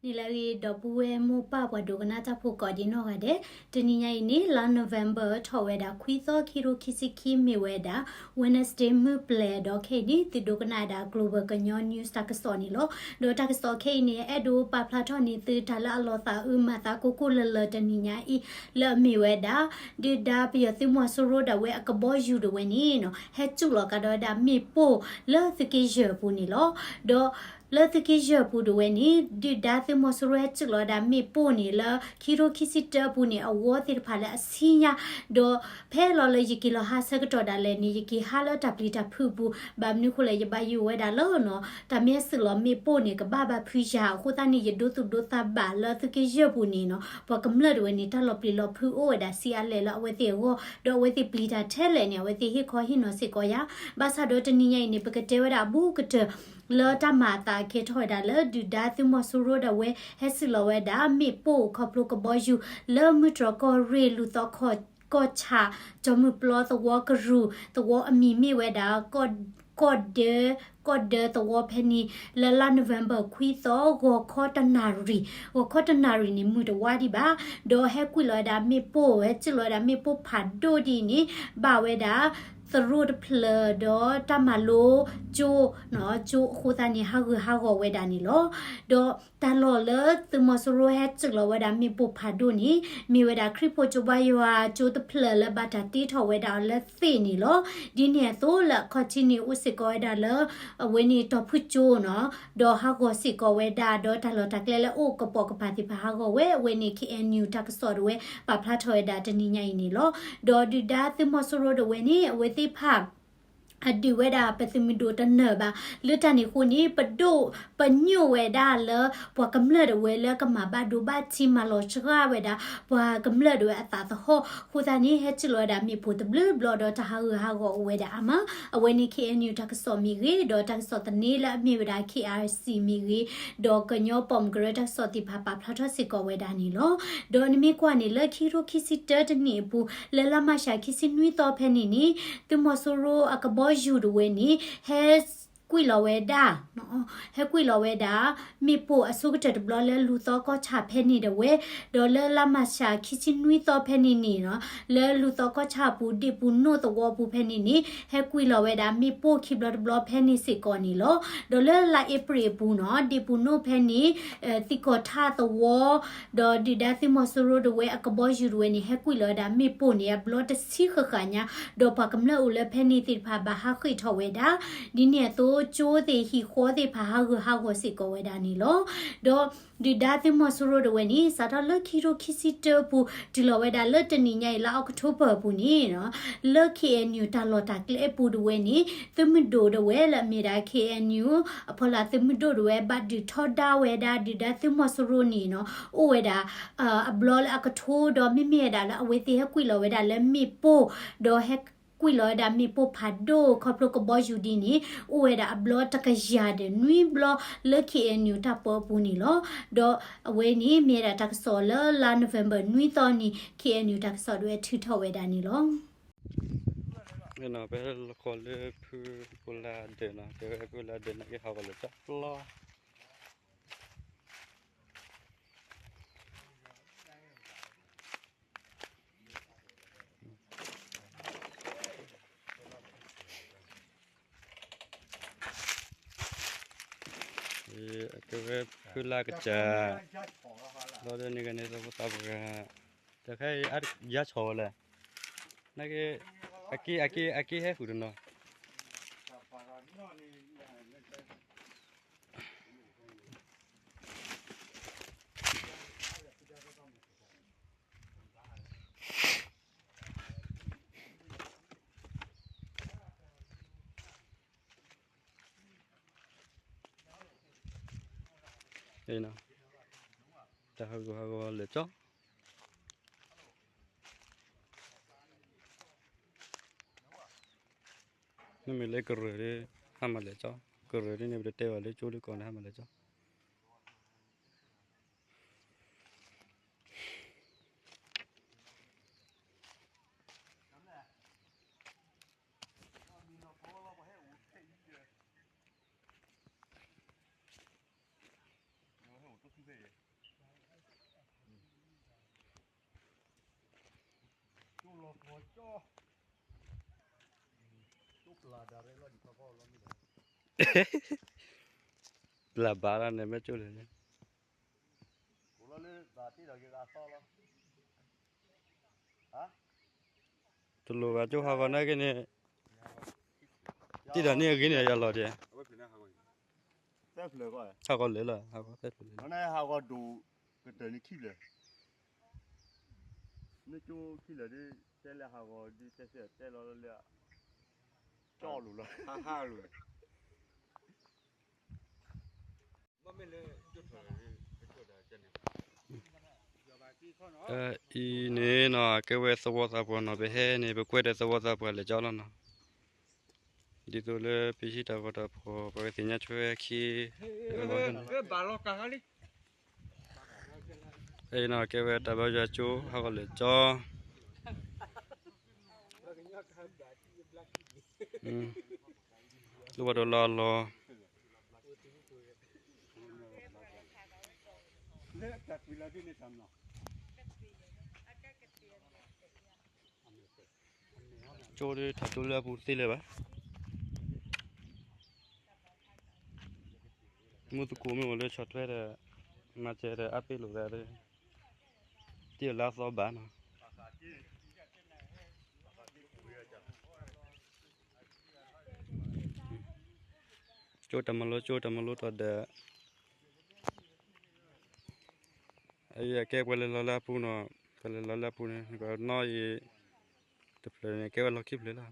နံၤလၢအဂ့ၤ ဒီပုၢ်ဝဲၢ်မိၢ်ပၢ်ပှၤဒိကနၣ်တၢ်ဖိကိးဒံးနီၢ်ဂၤဒဲး, တနံၤညါအံၤန့ၣ် လါ November ထီၣ်ဝဲဒၣ်ခွံသီ ခံကထိခံဆံခံ မ့ၢ်ဝဲဒၣ် Wednesday မုၢ်ပျဲၤဒီးခဲအံၤန့ၣ် သုဒိကနၣ်ဝဲဒၣ် Global ကညီ News တၢ်ကစီၣ်န့ၣ်လီၤ. ဒီးတၢ်ကစီၣ်ခဲအံၤန့ၣ် အဲၣ်ဒိးပာ်ဖျါထီၣ်န့ၢ်သုတၢ်လၢအလီၤသးအုးမၤသးကိၢ်ကိၢ်လၢၤလၢၤတနံၤညါအံၤ လၢအမ့ၢ်ဝဲဒၣ် ဒုၣ်ဒါပယီၤသုးမီၤစိရိၤဒၣ်ဝဲအကဘီယူၤဒၣ်ဝဲန့ၣ် ဟဲစူၣ်လီၤကဒီးဝဲဒၣ်မ့ၣ်ပိၢ်လၢသုးက့ယဲၢ်အပူၤန့ၣ်လီၤ. ဒီးလၢသုးက့ယဲၢ်အပူၤဒၣ်ဝဲန့ၣ် ဒုၣ်ဒါသုးမီၤစိရိၤဟဲစူၣ်လီၤဝဲဒၣ်မ့ၣ်ပိၢ်န့ၣ် လၢခံကထိခံဆံတၢအပူၤန့ၣ် အဝီသ့ၣ်တဖၣ်လၢအဆံညါ, ဒီးဖဲလီၤလၢယက့ၤလီၤဟါဆၢကတီၢ်ဒၣ်လဲာ်န့ၣ် ယက့ၤဟါလၢတၢ်ပျံၤတၢ်ဖုးအပူၤ ဘၣ်မနုၤအဃိလဲၣ် ယဘၣ်ယိၣ်ဝဲဒၣ်လၢနီၤ တၢ်မ့ၢ်စူၣ်လီၤမ့ၣ်ပိၢ်န့ၣ် ကဘၣ်ဘၣ်ဖုးယၤအဃိသတးန့ၣ် ယဒိသူၣ်ဒိသးဘၣ်လၢသုးက့ယဲၢ်ပူၤန့ၣ်နီၤ ပှၤကမျၢၢ်ဒၣ်ဝဲန့ၣ် တၢ်လီၤပျံၤလီၤဖုးအိၣ်ဝဲဒၣ်ဆံးအါလဲၣ်လၢအဝဲသ့ၣ်အဂီၢ်, ဒီးအဝဲသ့ၣ်ပျံၤတၢ်ထဲလဲၣ်န့ၣ် အဝဲသ့ၣ်ဟ့ၣ်ခီဟ့ၣ်နီၤစ့ၢ်ကီးယၤ, ဘၣ်ဆၣ်ဒီးတနံၤညါအံၤန့ၣ် ပကတဲဝဲဒၣ်အဘူးကတၢၢ် လၢတၢ်မၤအသးအကဲထီၣ်ဝဲဒၣ်လၢ ဒုၣ်ဒါသုးမီၤစိရိၤဒၣ်ဝဲ ဟဲစူၣ်လီၤဝဲဒၣ် မ့ၣ်ပိၢ်ခီဖျိကဘီယူၤ လၢမုၢ်တြီၢ်ကီၢ်ရ့ၣ် လူၢ်သီခီၣ်ကီၢ်ဆၣ် ကၠီၤမုၢ်ပျီသဝီကရူၢ် သဝီအမံၤမ့ၢ်ဝဲဒၣ် ကီၢ်ဒၢ ကီၢ်ဒၢသဝီဖဲန့ၣ် လၢလါ November ခွံသီ ဂီၤခီတနၣ်ရံၣ်, ဂီၤခီတနၣ်ရံၣ်န့ၣ် မုၢ်တဝါဒံးဘၣ်, ဒီးဟဲကွံာ်လီၤဝဲဒၣ်မ့ၣ်ပိၢ် ဟဲစူၣ်လီၤဝဲဒၣ်မ့ၣ်ပိၢ်ဖးဒိၣ်ဒ်အံၤန့ၣ် ဘၣ်ဝဲဒၣ် သရိာ်တဖျၢၣ်ဒီးတၢ်မၤလိကၠိ ကၠိအဃိသတးန့ၣ် ဟးဂူာ်ဟးဂီၤဝဲဒၣ်န့ၣ်လီၤ. ဒီးတၢ်လီၢ်လၢသုးမီၤစိရိၤဟဲစူၣ်လီၤဝဲဒၣ်မ့ၣ်ပိၢ်ဖးဒိၣ်န့ၣ် မ့ၢ်ဝဲဒၣ်ခရံာ်ဖိကၠိဘါယွၤကၠိတဖျၢၣ်လၢဘၣ်တၢ်တ့ထီၣ်ဝဲဒၣ်အီၤလၢသ့ၣ်န့ၣ်လီၤ. ဒ်န့ၣ်အသိးလၢအခီၣ်ထံးန့ၣ် အိၣ်စ့ၢ်ကီးဝဲဒၣ်လၢ အဝဲန့ၣ်တီၤဖုၣ်ကၠိနီၤ, ဒီးဟးဂီၤစ့ၢ်ကီးဝဲဒၣ် ဒီးတၢ်လီၢ်တၢ်ကျဲလၢအိၣ်ကပိာ်ကပၤသ့ၣ်တဖၣ်ဟးဂီၤဝဲ အဝဲန့ၣ် KNU တၢ်ကစီၣ်ဒၣ်ဝဲ ပာ်ဖျါထီၣ်ဝဲဒၣ်တနံၤညါအံၤန့ၣ်လီၤ. ဒီးဒုၣ်ဒါသုးမီၤစိရိၤဒၣ်ဝဲန့ၣ် အဝဲသ့ၣ်တဖၣ် အဒုးဝဲဒၣ်ပသုးမုၢ်ဒိၣ်တနၢၤဘၣ်. လၢတၢ်န့ၣ်အဃိန့ၣ် ပဒိၣ်ပညိၣ်ဝဲဒၣ်လၢ ပှၤကမျၢၢ်ဒၣ်ဝဲလၢကမၤဘၣ်ဒိဘၣ်ထံးမၤလီၤစှၤဝဲဒၣ် ပှၤကမျၢၢ်ဒၣ်ဝဲအသးသဟီၣ်အဃိသတးန့ၣ် ဟဲစူၣ်လီၤဝဲဒၣ်မ့ၣ်ပိၢ်တဘျုးဘျီဒီးတၢ်ဟးဂူာ်ဟးဂီၤအိၣ်ဝဲဒၣ်အါမး. အဝဲန့ၣ် KNU တၢ်ကစီၣ်မ့ၢ်ဂ့ၤ ဒီးတၢ်ကစီၣ်သန့လၢအမ့ၢ်ဝဲဒၣ် KRC မ့ၢ်ဂ့ၤ ဒီးကညီပိာ်မုၣ်ကရၢတၢ်ကစီၣ်သ့ၣ်တဖၣ်ပာ်ဖျါထီၣ်စ့ၢ်ကီးဝဲဒၣ်န့ၣ်လီၤ. ဒီးနမ့ၢ်ကွၢ်န့ၣ် လၢခံကထိခံဆံတၢတနံၣ်အပူၤ လၢလါမၢ်ၡးခံဆံနွံသီဖဲန့ၣ်န့ၣ် သုးမီၤစိရိၤအကဘီယူၤဒၣ်ဝဲန့ၣ် ဟဲကွံာ်လီၤဝဲဒၣ် ဟဲကွံာ်လီၤဝဲဒၣ် မ့ၣ်ပိၢ်အဆိကတၢၢ်တဘျီလၢလူၢ်သီကီၢ်ဆၣ်ဖဲန့ၣ်ဒၣ်ဝဲ, ဒီးလၢလါမၢ်ၡးခံဆံနွံသီဖဲန့ၣ်န့ၣ်နီၤ လၢလူၢ်သီကီၢ်ဆၣ်အပူၤ ဒ့ၣ်ပူၤနိၣ်သဝီပူၤဖဲန့ၣ်န့ၣ် ဟဲကွံာ်လီၤဝဲဒၣ်မ့ၣ်ပိၢ်ခံဘျီတဘျီဖဲန့ၣ်စ့ၢ်ကီးန့ၣ်လီၤ. ဒီးလၢလါအ့ဖြ့ၣ်အပူၤနီၤ ဒ့ၣ်ပူၤနိၣ်ဖဲန့ၣ် သံကီၢ်ထၣ်သဝီ ဒီးဒုၣ်ဒါသုးမီၤစိရိၤဒၣ်ဝဲအကဘီယူၤဒၣ်ဝဲန့ၣ် ဟဲကွံာ်လီၤဝဲဒၣ်မ့ၣ်ပိၢ်န့ၣ် အဘျီတဆံဃၣ်ဃၣ်ညါ, ဒီးပှၤကမျၢၢ်အိၣ်လၢဖဲန့ၣ်သ့ၣ်တဖၣ်ဘၣ်ဟးဃ့ၢ်ထီၣ်ဝဲဒၣ်, ဒ်န့ၣ်အသိး ကၠိသ့ၣ်ဟံၣ်ဃီသ့ၣ်တဖၣ်ဟးဂူာ်ဟးဂီၤစ့ၢ်ကီးဝဲဒၣ်န့ၣ်လီၤ. ဒီးဒုၣ်ဒါသုးမီၤစိရိၤဒၣ်ဝဲန့ၣ် စးထီၣ်လၢခံကထိခံဆံတၢအပူၤ တုၤလီၤဝဲဒၣ်လၢတနံၤညါအံၤလါအီးကထိဘၢၣ်အပူၤန့ၣ် လၢ KNU တၢ်လီၢ်တၢ်ကျဲအပူၤဒၣ်ဝဲန့ၣ် သုးမုၢ်ဒိၣ်ဒၣ်ဝဲလၢအမ့ၢ်ဒၣ် KNU အဖီလာ်သုးမုၢ်ဒိၣ်ဒၣ်ဝဲ ဘၣ်ဒုးထီဒါဝဲဒၣ်ဒုၣ်ဒါသုးမီၤစိရိၤန့ၣ်နီၤ အိၣ်ဝဲဒၣ် အဘျီလၢအကထိ ဒီးမ့မ့ၢ်ဝဲဒၣ်လၢအဝဲသ့ၣ်ဟဲကွံာ်လီၤဝဲဒၣ်လၢမ့ၣ်ပိၢ် ဒီးဟဲကွံာ်လီၤဝဲဒၣ်မ့ၣ်ပိၢ်ဖးဒိၣ်ခီဖျိကဘီယူၤဒ်န့ၣ် အိၣ်ဝဲဒၣ်အဘျီတကယၤဒီးနွံဘျီလၢ KNU တၢ်ပၢအပူၤန့ၣ်လီၤ. ဒီးအဝဲန့ၣ်မ့ၢ်ဝဲဒၣ်တၢ်ကစီၣ်လၢလါ November နွံသီန့ၣ် KNU တၢ်ကစီၣ်ဒၣ်ဝဲထုးထီၣ်ဝဲဒၣ်န့ၣ်လီၤ. ဖဲလီၤဃီလၢဖုကိလၢဒၢးနီၤ တဲဝဲဖုကိလၢဒၢးန့ၣ်က့ၤဟးဂီၤလၢကၠီပျီ ကဲဝဲဖုလၢကစၢ် လီၤဒၢန့ၣ်ကန့ၣ်သပသးပဂၤ တခါအံၤအါတကယါဆီၣ်ဝဲလဲၣ် နက့ အက့ အက့ အက့ဟဲဃုာ်တနီၤ တၢ်ဟးဂူာ်ဟးဂီၤလဲၤကၠီ မ့မ့ၢ်လၢကရၢၢ်ဒီး ဟးမၤလဲၤကၠီ ကရၢၢ်ဒ်န့ၣ် ပတတဲဘၣ်လၢကၠိလၢကီၢ်န့ၣ် ဟးမၤလဲၤကၠီ ဟဲအိၣ်တဆူဖဲအံၤ ပျၢ်ဘၣ်လၢန့ၣ်မ့ၢ်ကၠိလဲၣ်န့ၣ်, တလိၣ်ဘၣ်ကၠိဟးဂီၤနာ်က့န့ၣ်, တံၢ်ဒီးန့ၣ်အဂ့ၤန့ၣ်ယလီၤဒဲး, ဟးဂီၤလၢာ်လီၤ, ဟးဂီၤသၢဖျၢၣ်လၢာ်လီၤ, ဟးဂီၤဒိၣ်ကတၢၢ်န့ၣ်ခံဖျၢၣ်, မ့ၢ်ကၠိခံဖျၢၣ်ဒ် တဲလၢဟးဂီၤဒ်တဲစဲတဲလီၤလၢ ကၠီလိၤလီၤ, ဟးဟးလိၤ အံၤန့ၣ်နီၤ ကဲဝဲသဝီသးပှၢ်နီၤ, ပဟဲန့ၣ် ပကွဲးဒီးသဝီသးပှၢ်လဲၤကၠီလီၤနီၤ, ဒ်သိးလၢပဟံးတၢ်ဂီၤတၢ်ဖီၣ် ပှၤကသ့ၣ်ညါထွဲခံ, အံၤနီၤ ကဲဝဲတၢ်ဘါယွၤကၠိ ဟးဂီၤလဲၤကၠီ လၢဝဲဒၣ်လီၤလီၤ, ကၠိဒ်ထးကၠိလၢအပူၤတသ့လၢၤဘၣ်, မုၢ်သကိးမ့ၢ်အိၣ်လၢဆီၣ်ထွဲဒီး မၤစၢၤဒီးအါပ့ၤလိာ်သး, တ့ၢ်လၢအသီဘၣ်နီၤ. ကၠိတၢ်မၤလိ ကၠိတၢ်မၤလိတီၤဒီး, အကဲပှၤလဲၤလီၤလၢအပူၤနီၤ, ပှၤလဲၤလီၤလၢအပူၤန့ၣ် ကနီၣ်အံၤ တဖျၢၣ်န့ၣ် ကဲဝဲလီၤခံဖျၢၣ်လီၤ.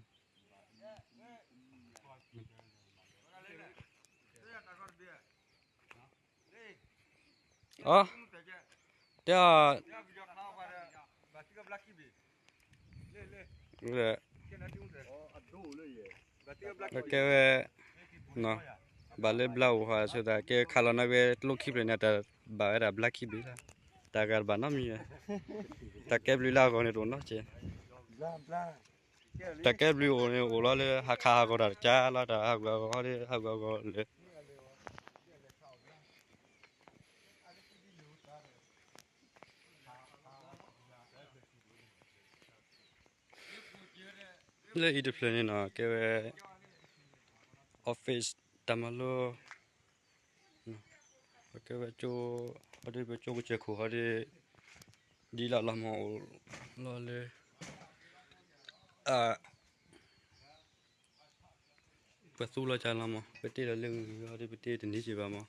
အီ, တဲအီၤ, ကဲဝဲ, ဘၣ်လၢဘျါအိၣ်ဟီဆိသး ကဲခးလီၤနာ်က့ ကျိခံဖျၢၣ်န့ၣ် တၢ်ဘၣ်ဝဲဒၣ်ဘျါခံဘ့ၣ်လီၤ, တၢ်ဂၤတဘၣ်နီတမံၤ, တၢ်ကဲဘျုးလၢအဂီၢ်န့ၣ်တအိၣ်နီတစဲး, တၢ်ကဲဘျုးအိၣ်န့ၣ်အိၣ်လီၤလၢဟးခးဟးဂီၤတၢ်တကါလီၤ, တၢ်ဟးဂီၤဟးဂီၤလၢ လၢအံၤတဖျၢၣ်န့ၣ်နီၤ ကဲဝဲ office တၢ်မၤလိ, ပကဲဝဲကၠိ, ဟီဒ်ပကၠိကစၢၢ်ခိၣ်ဟီဒ်, ဒ်လီၤလီၤမၢ်အိၣ်လီၤလၢ, ပသူလီၤကလီၤမၢ် ပတ့လီၤလၢဂ့ၤဂ့ၤဟီဒ်ပတ့တန့ၢ်က့ၤဘၣ်မၢ်.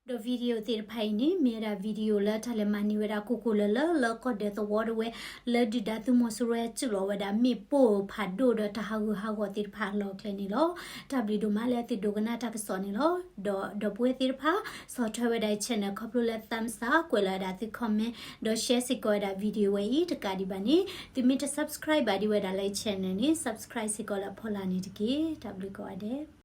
ဒီး video သ့ၣ်တဖၣ်အံၤန့ၣ် မ့ၢ်ဝဲဒၣ် video လၢတၢ်လဲၤမၤန့ၢ်ဝဲဒၣ်ကိၢ်ကိၢ်လၢၤလၢလၢကီၢ်ဒဲးသဝီတဝဲ လၢဒုၣ်ဒါသုးမီၤစိရိၤဟဲစုၣ်လီၤဝဲဒၣ် မ့ၣ်ပိၢ်ဖးဒိၣ်ဒီးတၢ်ဟးဂူာ်ဟးဂီၤသ့ၣ်တဖၣ်အလီၢ်အကျဲန့ၣ်လီၤ. တၢ်ဘျုးဒိၣ်မးလၢသုဒိကနၣ်တၢ်ကစီၣ်န့ၣ်လီၤ. ဒီးဒီပုၢ်ဝဲၢ်သ့ၣ်တဖၣ် ဆီၣ်ထွဲဝဲဒၣ် channel ခီဖျိလၢ thumbs up ကွဲးလီၤဝဲဒၣ်သု comment ဒီး share စ့ၢ်ကီးဝဲဒၣ် video ဝဲအံၤတကးဒံးဘၣ်န့ၣ် သုမ့ၢ်တ subscribe ဘၣ်ဒံးဝဲဒၣ်လၢ channel န့ၣ် subscribe စ့ၢ်ကီးလၢအဖီလာ်န့ၣ်တက့ၢ်. တၢ်ဘျုးကိးဂၤဒဲး.